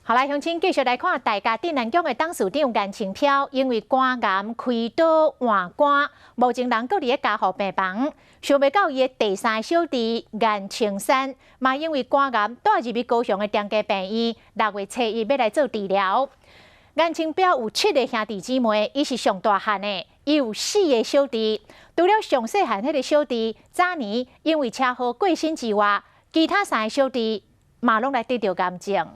好來，鄉親繼續來看大甲鎮瀾宮的董事長顏清標，因為肝癌開刀換肝，目前人閣佇咧加護病房。想袂到伊的第三個小弟顏清山，嘛因為肝癌帶入去高雄的長庚病院，6月初1欲來做治療。顏清標有七个兄弟姊妹，伊是上大漢的，伊有四个小弟。除了上細漢彼个小弟，早年因為車禍過身之外，其他三个小弟嘛攏來得著癌症。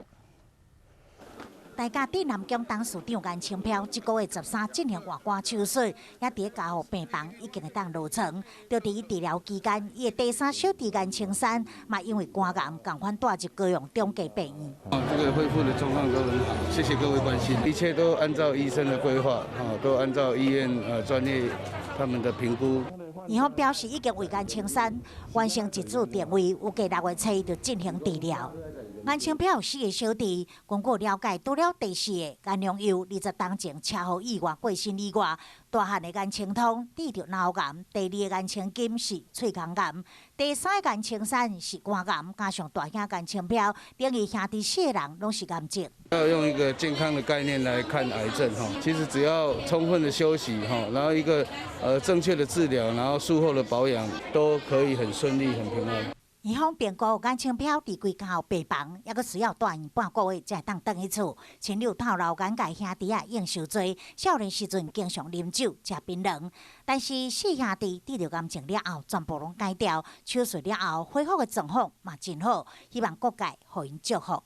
大甲鎮瀾宮董事長顏清標，這个月13進行換肝手術，也佇咧加護病房已經會當落床。就佇伊治療期間，伊的第三小弟顏清山嘛因為肝癌仝款帶入高雄長庚病院。啊，這個恢復的狀況都很好，謝謝各位關心，一切都按照醫生的規劃，都按照醫院專業他們的評估。院方表示已經為顏清山完成一組定位，預計6月初就進行治療。顏清標有四个小弟，根據了解，除了第四个顏良佑20冬前車禍意外過身以外，大漢的顏清通得著腦癌，第二个顏清金是喙腔癌，第三个顏清山是肝癌，加上大兄顏清標，等於兄弟四个人攏是癌症。要用一個健康的概念來看癌症，哈，其實只要充分的休息，哈，然後一個正確的治療，然後術後的保養，都可以很順利、很平安。院方評估顏清標佇規加護病房，猶閣需要住院半個月才會當轉去厝。親友透露，顏家兄弟仔應酬濟，少年時陣經常啉酒、食檳榔。但是四兄弟得著癌症了後，全部攏改掉，手術了後恢復的狀況嘛真好，希望各界予𪜶祝福。